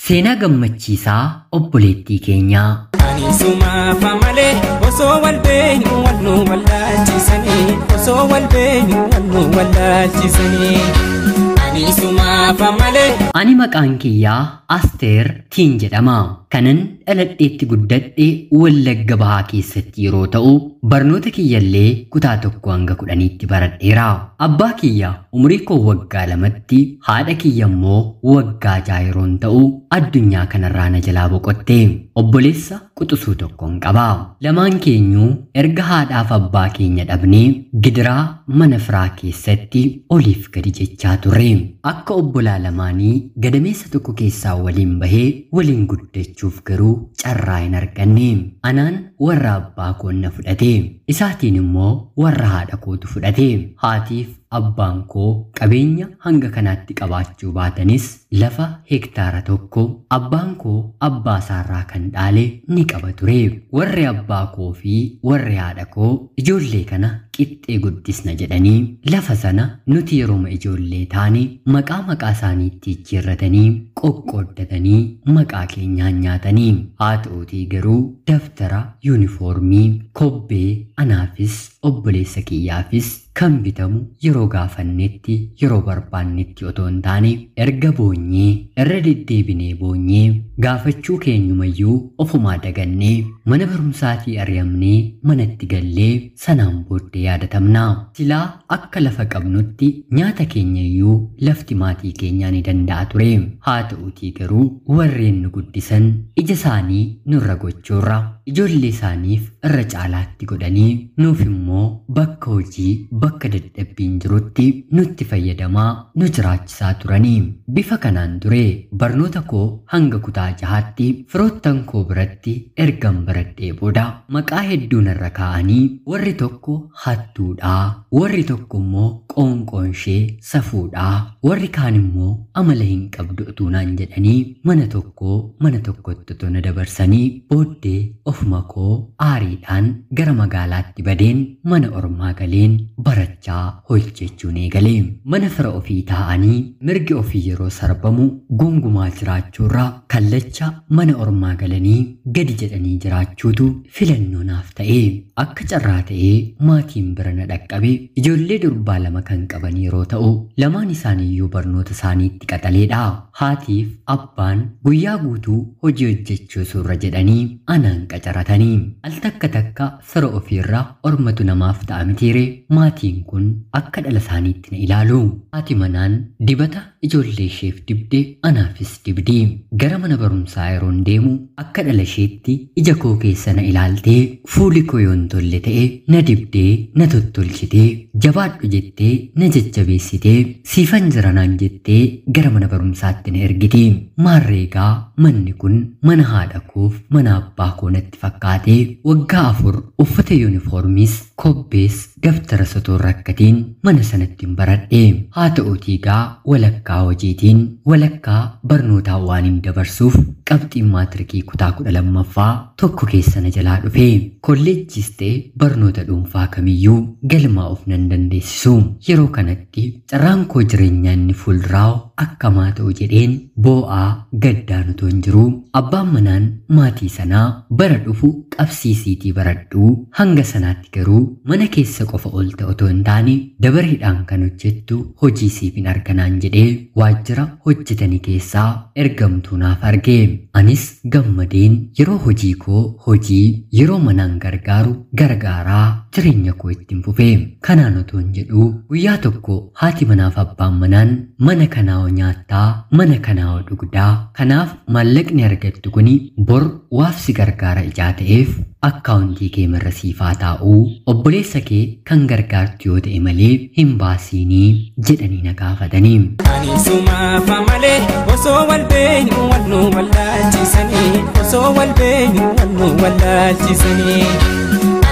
Seenaa gammachiisaa obboleettii keenyaa. Ani sumaafa malee osoo wal beeknu wal nu wallaalchisanii, osoo wal beeknu wal nu wallaalchisanii. Ani sumaafa malee. Ani maqaan kiyyaa Asteer Tiin jedhama. Kanan dhaladheetti guddadhe Wallagga Bahaa keessatti yeroo ta'u, barnoota kiyyallee kutaa 1 hanga 10tti baradheera. Abbaa kiyya umurii koo waggaa 2tti, haadha kiyya immoo waggaa 6 yeroon ta'u addunyaa kanarraa na jalaa boqotte. Obboleessa quxisuu tokkoon qaba. Lamaan keenyuu erga haadhaaf abbaa keenya dhabnee gidiraa mana firaa keessatti oliif gadi jechaa turre. Akka obbolaa lamaanii gadameessa tokko keessaa waliin bahee waliin guddachuuf garuu carraa hin arganne. Anaan warra abbaa koon na fudhate. Isaatiin immoo warra haadha kootu fudhate. Haatiif abbaan koo qabeenya hanga kanaatti qabaachuu baatanis lafa hektaara 1 abbaan koo abbaa isaarraa kan dhaale ni qaba ture. Warri abbaa koo fi warri haadha koo ijoollee kana qixxee guddisna jedhanii lafa sana nuti yerooma ijoollee taane maqaa maqaa isaaniitti jijjiirratanii qoqqooddatanii maqaa keenyaan nyaatanii. Haa ta'uutii garuu daftara, yuunifoormii, kobbee anaafis obboleessa kiyyaafis kan bitamu yeroo gaafannetti yeroo barbaannetti otoo hin taane erga boonyee irra deddeebinee boonyee gaafachuu keenyumayyuu ofumaa dagannee mana barumsaatii ari'amnee manatti gallee sanaan booddee yaadatamna. Silaa akka lafa qabnutti nyaata keenyayyuu lafti maatii keenyaa ni danda'a ture. Haa ta'uutii garuu warreen nu guddisan ija isaanii nurra gochuurra ijoollee isaaniif irra caalaatti godhanii nuuf immoo bakka hojii bakka dadhabbiin jirutti nutti fayyadamaa nu jiraachisaa turanii. Bifa kanaan ture barnoota koo hanga kutaa 6tti firoottan koo biratti ergan baradhee booda maqaa hedduun irra kaa'anii warri tokko hattuudhaa, warri tokko immoo qoonqoon ishee safuudhaa, warri kaan immoo amala hin qabdu utuu naan jedhanii mana tokkoo mana tokkotti otoo na dabarsanii booddee ofuma koo aariidhaan gara magaalaatti badeen mana ormaa galeen barachaa hojjechuun eegale. Mana fira ofii taa'anii mirgi ofii yeroo sarbamu gongumaa jiraachuurra kallacha mana ormaa galanii gadi jedhanii jiraachuutu filannoo naaf ta'e. Akka carraa ta'ee maatiin bira na dhaqqabe ijoollee durbaa 2 kan qaban yeroo ta'u lamaan isaaniiyyuu barnoota isaaniitti qaxaleedha. Haatiif abbaan guyyaa guutuu hojii hojjechuu surra jedhanii anaan qacaratanii. Al takka takka fira ofiirra ormatu namaaf ta'a mitiire maatiin kun akka dhala isaaniitti na ilaalu. Haati manaan dibata ijoollee isheef dibde anaafis dibdi. Gara mana barumsaa yeroon deemu akka dhala isheetti ija koo keessa na ilaaltee fuuli koo yoon tolle ta'e na dibdee na tottolchitee jabaadhu jettee na jajjabeessitee siifan jira naan jettee gara mana barumsaatti na ergiti. Maarreegaa manni kun mana haadha koof mana abbaa koo natti fakkaatee waggaa 4 uffata yuunifoormiis kobbees daftara sotoon rakkatiin mana sanatti hin baradhe. Haa ta'uutii gaa walakkaa hojiitiin walakkaa barnootaa waan hin dabarsuuf qabxiin maatirikii kutaa 12ffaa tokko keessa na jalaa dhufe. Kolleejjiis ta'e barnoota dhuunfaa kamiyyuu galmaa'uuf nan dandeessisu. Yeroo kanatti carraan koo jireenyaa inni fuulduraa akkamaa ta'u jedheen boo'aa gaddaan otoo hin jiruu abbaan manaan maatii sanaa bara dhufu qabsiisiitii baradhuu hanga sanaatti garuu mana keessa qofa oolta otoo hin taane dabareedhaan kan hojjettu hojii siif hin arganaan jedhee waajjira hojjetanii keessaa ergamtuu naaf arge. Anis gammadeen yeroo hojii koo hojii yeroo manaan gargaaru gargaaraa jireenya koo ittiin fufe. Kanaan otoo hin jedhuu guyyaa tokko haati manaaf abbaan manaan mana kanaa nyaattaa mana kanaa dhugdaa kanaaf maallaqni argattu kuni bor waaf si gargaara ijaa ta'eef akkaawuntii kee marra siifaa taa'uu obboleessa kee kan gargaartu yoo ta'e malee hin baasiinii jedhanii na gaafatanii. Ani sumaafa malee osoo wal beeknu wal nu wallaalchisanii, osoo wal beeknu wal nu wallaalchisanii.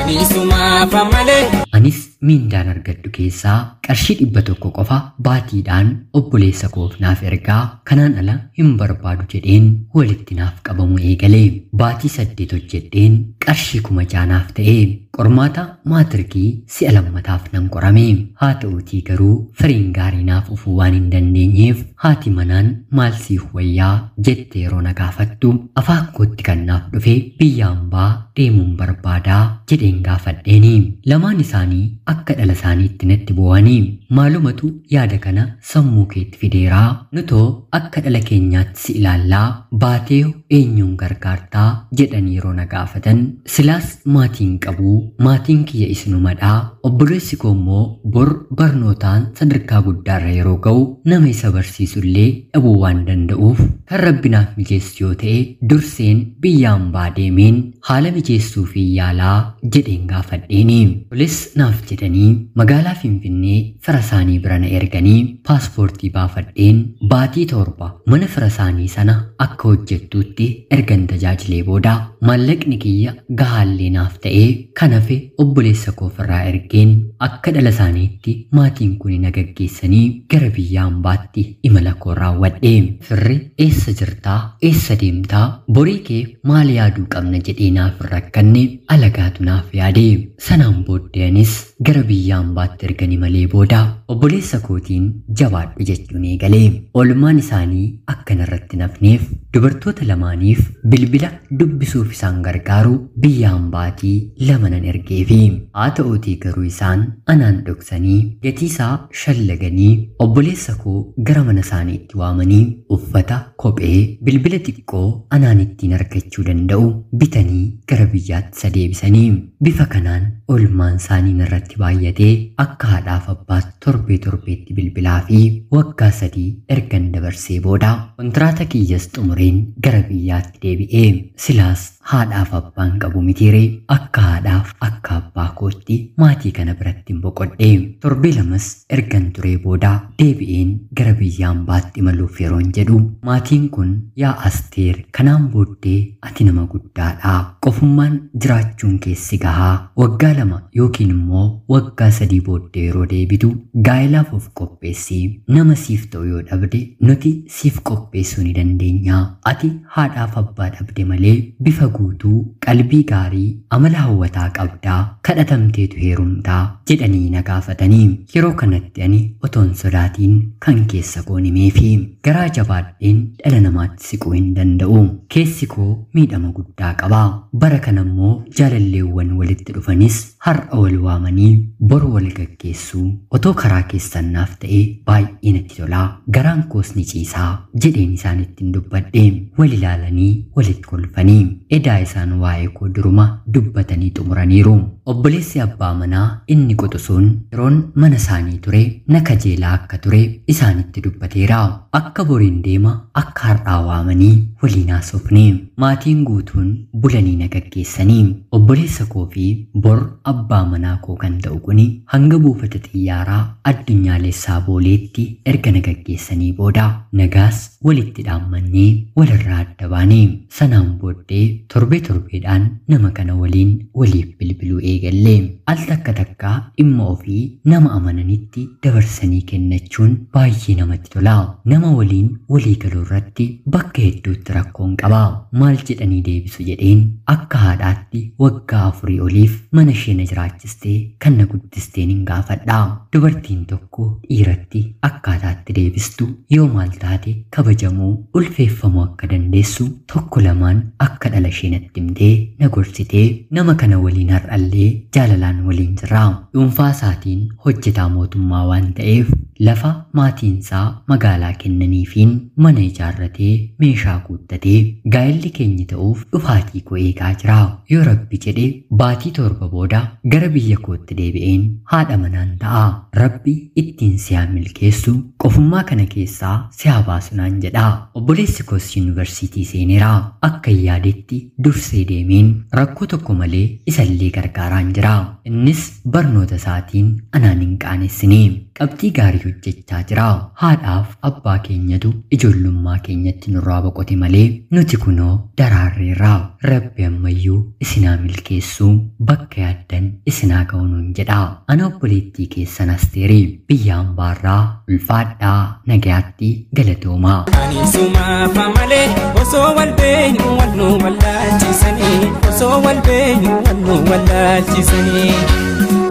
Ani sumaafa malee. Anis miindaan argadhu keessaa qarshii 100 qofa baatiidhaan obboleessa koof naaf ergaa kanaan ala hin barbaadu jedheen walitti naaf qabamu eegale. Baatii 8 hojjedheen qarshii 6,000 naaf ta'e. Qormaata maatirikii si'a lammataaf nan qorame. Haa ta'uutii garuu firiin gaarii naaf dhufuu waan hin dandeenyeef haati manaan maal siif wayyaa jettee yeroo na gaafattu afaan kootti kan naaf dhufe biyya hambaa deemuun barbaadaa jedheen gaafadheeni. Lamaan isaanii akka dhala isaaniitti natti boo'anii maalumatu yaada kana sammuu keetti fideeraa nutoo akka dhala keenyaatti si ilaallaa baatee eenyuun gargaartaa jedhanii yeroo na gaafatan silaas maatiin qabuu maatiin kiyya isinumadhaa obboleessi koo immoo bor barnootaan sadarkaa guddaarra yeroo ga'u nama isa barsiisullee dhabuu waan danda'uuf kan rabbi naaf mijeessu yoo ta'e durseen biyya hambaa deemeen haala mijeessuu fi yaalaa jedheen gaafadheeni. Toles naaf jedhanii magaalaa Finfinnee fira isaanii bira na erganii paaspoortii baafadheen baatii 7 mana fira isaanii sana akka hojjettuutti ergan tajaajilee booda maallaqni kiyya gahaallee naaf ta'ee kan hafe obboleessa koo ofirraa ergeen akka dhala isaaniitti maatiin kun na gaggeessanii gara biyya hambaatti imala koo raawwadhe. Firri eessa jirtaa? Eessa deemtaa? Borii kee maal yaaduu qabna jedhee naaf hin rakkanne alagaatu naaf yaade. Sanaan booddee anis gara biyya hambaatti ergani malee booda obboleessa kootiin jabaadhu jechuun eegale. Oolmaan isaanii akka narratti nafneef dubartoota lamaaniif bilbila dubbisuuf isaan gargaaru biyya hambaatii lama nan ergeefi. Haa ta'uutii garuu isaan anaan dhoksanii gatii isaa shallaganii obboleessa koo gara mana isaaniitti waamanii uffata, kophee, bilbila xiqqoo anaan ittiin argachuu danda'u bitanii gara biyyaatti isa deebisanii. Bifa kanaan oolmaan isaanii irratti baay'atee akka haadhaaf abbaatti torbee torbeetti bilbilaa fi waggaa 3 ergan dabarsee booda kontiraata kiyyas xumureen gara biyyaatti deebi'ee. Silaas haadhaaf abbaan qabu mitiiree akka haadhaaf akka abbaa kootti maatii kana biratti hin boqodhe. Torbee 2 ergan turee booda deebi'een gara biyya hambaatti imaluuf yeroon jedhu maatiin kun yaa Asteer kanaan booddee ati nama guddaadha. Qofummaan jiraachuun keessi gahaa waggaa 2 yookiin immoo waggaa 3 booddee yeroo deebitu gaa'ilaaf of qopheessi. Nama siif ta'u yoo dhabde nuti siif qopheessuu ni dandeenya. Ati haadhaaf abbaa dhabde malee bifa guutuu qalbii gaarii amala hawwataa qabdaa kadhatamteetu heerumtaa jedhanii na gaafatanii. Yeroo kanatti ani otoon sodaatiin kan keessa koo himeefi garaa jabaadheen dhala namaatti siquu hin danda'u. Keessi koo miidhama guddaa qaba. Bara kana immoo jaalalleewwan walitti dhufanis har'a wal waamanii boru wal gaggeessuu otoo karaa keessan naaf ta'e baay'ee natti tolaa garaan koos ni ciisaa jedheen isaanitti dubbadhe. Wal ilaalanii walitti kolfanii edaa isaan waa'ee koo duruma dubbatanii xumuraniiru. Obboleessi abbaa manaa inni quxisuun yeroon mana isaanii ture na kajeelaa akka ture isaanitti dubbateera. Akka boriin deema akka har'aa waamanii waliin haasofne. Maatiin guutuun bulanii na gaggeessanii. Obboleessa koo fi bor abbaa manaa koo kan ta'u kuni hanga buufata xiyyaaraa addunyaalessaa booleetti erga na gaggeessanii booda nagaas walitti dhaammannee walirraa adda baane. Sanaan booddee torbee torbeedhaan nama kana waliin waliif bilbiluu eegalle. Al takka takkaa dhimma ofii nama amananitti dabarsanii kennachuun baay'ee namatti tola. Nama waliin walii galuu irratti bakka hedduutti rakkoon qaba. Maal jedhanii deebisu jedheen akka haadhaatti waggaa 4 oliif mana ishee na jiraachistee kan na guddisteen hin gaafadha. Dubartiin tokko dhiiratti akkaataatti deebistu yoo maal taate kabajamuu ulfeeffamuu akka dandeessu tokko lamaan akka dhala ishee natti himtee na gorsitee nama kana waliin har'allee jaalalaan waliin jirra. Dhuunfaa isaatiin hojjetaa mootummaa waan ta'eef lafa maatiinsaa magaalaa kennaniifiin mana ijaarratee meeshaa guuttatee gaa'elli keenya ta'uuf dhufaatii koo eegaa jira. Yoo rabbi jedhe baatii 7 booda gara biyya kootti deebi'een haadha manaan ta'a. Rabbi ittiin si haa milkeessu qofummaa kana keessaa si haa baasu naan jedha. Obboleessi koos yuunivarsiitii seeneera. Akka yaadetti dursee deemeen rakkoo tokko malee isallee gargaaraan jira. Innis barnoota isaatiin anaan hin qaanessine. Qabxii gaarii hojjechaa jira. Haadhaaf abbaa keenyatu ijoollummaa keenyatti nurraa boqote malee nuti kunoo daraarreerra. Rabbi ammayyuu isinaa milkeessuu bakka yaaddan isinaa ga'u nuun jedha. Ana obboleettii keessan Asteerii biyya hambaarraa ulfaadhaa nagayaatti galatoomaa. Ani sumaafa malee osoo wal beeknu wal nu wallaalchisanii osoo Osoo wal beenyu wal nu wallaalchisanii.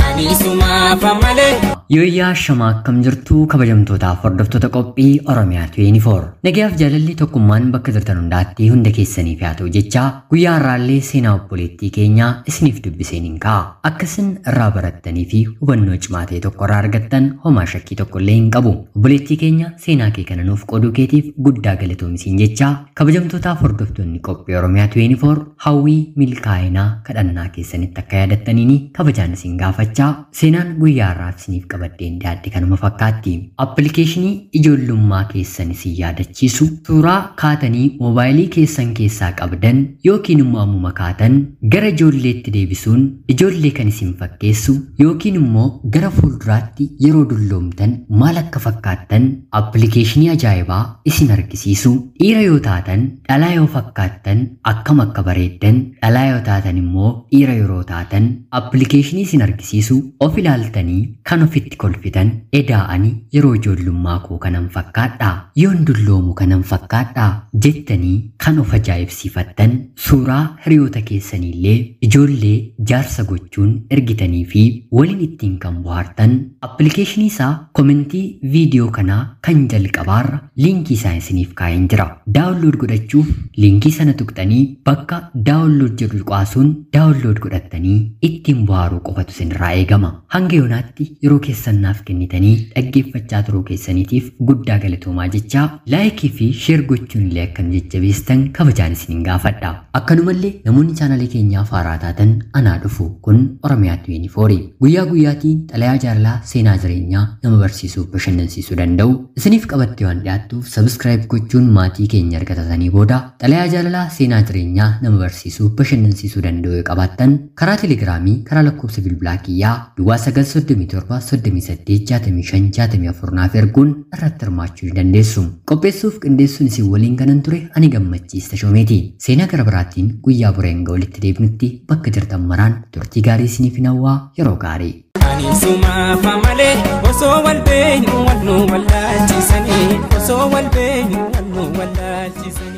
Ani sumaafa malee. Yooyyaa shamaa akkam jirtu kabajamtootaaf hordoftoota qophii Oromiyaa 24. Nagayaaf jaalalli tokkummaan bakka jirtan hundaatti hunda keessaniif haa ta'u jecha guyyaa har'aallee seenaa obboleettii keenyaa isiniif dubbiseen hin ka'a. Akkasin irraa barattanii fi hubannoo cimaa ta'e tokko irraa argattan homaa shakkii tokko illee hin qabu. Obboleettii keenya seenaa kee kana nuuf qooduu keetiif guddaa galatoomisiin jecha kabajamtootaaf hordoftoonni qophii Oromiyaa 24 hawwii milkaa'inaa kadhannaa keessanitti akka yaadattaniini kabajaan isin gaafachaa seenaan guyyaa har'aaf isiniif qabaddeen dhiyaadde kanuma fakkaatti. Appilikeeshinii ijoollummaa keessan isin yaadachiisu suuraa kaatanii moobaayilii keessan keessaa qabdan yookiin immoo ammuma kaatan gara ijoolleetti deebisuun ijoollee kan isin fakkeessu yookiin immoo gara fuulduraatti yeroo dulloomtan maal akka fakkaattan appilikeeshinii ajaa'ibaa isin argisiisu dhiira yoo taatan dhalaa yoo fakkaattan akkam akka bareeddan dhalaa yoo taatan immoo dhiira yeroo taatan appilikeeshinii isin argisiisu of ilaaltanii kan ofitti kolfitan edaa'anii yeroo ijoollummaa koo kanan fakkaadhaa yoon dulloomu kanan fakkaadhaa jettanii kan of ajaa'ibsiifattan suuraa hiriyoota keessaniillee ijoollee jaarsa gochuun ergitanii fi waliin ittiin kan bohaartan appilikeeshinii isaa komentii viidiyoo kanaa kan jalqabaarra liinkii isaa isiniif kaa'een jira. Daawunlood godhachuuf liinkii sana tuqxanii bakka daawunlood jedhu qaasuun daawunlood godhattanii ittiin bohaaruu qofatu isinirraa eegama. Hanga yoonaatti yeroo keessan naaf kennitanii dhaggeeffachaa turuu keessaniitiif guddaa galatoomaa jechaa laayikii fi sheer gochuun illee akka nu jajjabeessitan kabajaan isinin gaafadha. Akkanumallee namoonni chaanalii keenyaaf haaraa taatan anaa dhufu kun Oromiyaa 24 guyyaa guyyaatiin xalayaa jaalalaa seenaa jireenyaa nama barsiisuuf bashannansiisuu danda'u isiniif qabattee waan dhiyaattuuf sabiskiraayib gochuun maatii keenya argatatanii booda xalayaa jaalalaa seenaa jireenyaa nama barsiisuuf bashannansiisuu danda'u yoo qabaattan karaa telegiraamii karaa lakkoofsa bilbilaa kiyyaa duwwaa 937 38 65 64 naaf erguun irratti hirmaachuu ni dandeessu. Qopheessuuf qindeessuun isin waliin kanan ture ani Gammachiis Tashoomeeti. Seenaa gara biraatiin guyyaa boreen ga'u walitti deebinutti bakka jirtan maraan turtii gaarii isiniif hawwaa yeroo gaarii. Ani sumaafa malee osoo wal beenyu wal nu wallaalchisanii osoo wal beenyu wal nu wallaalchisanii.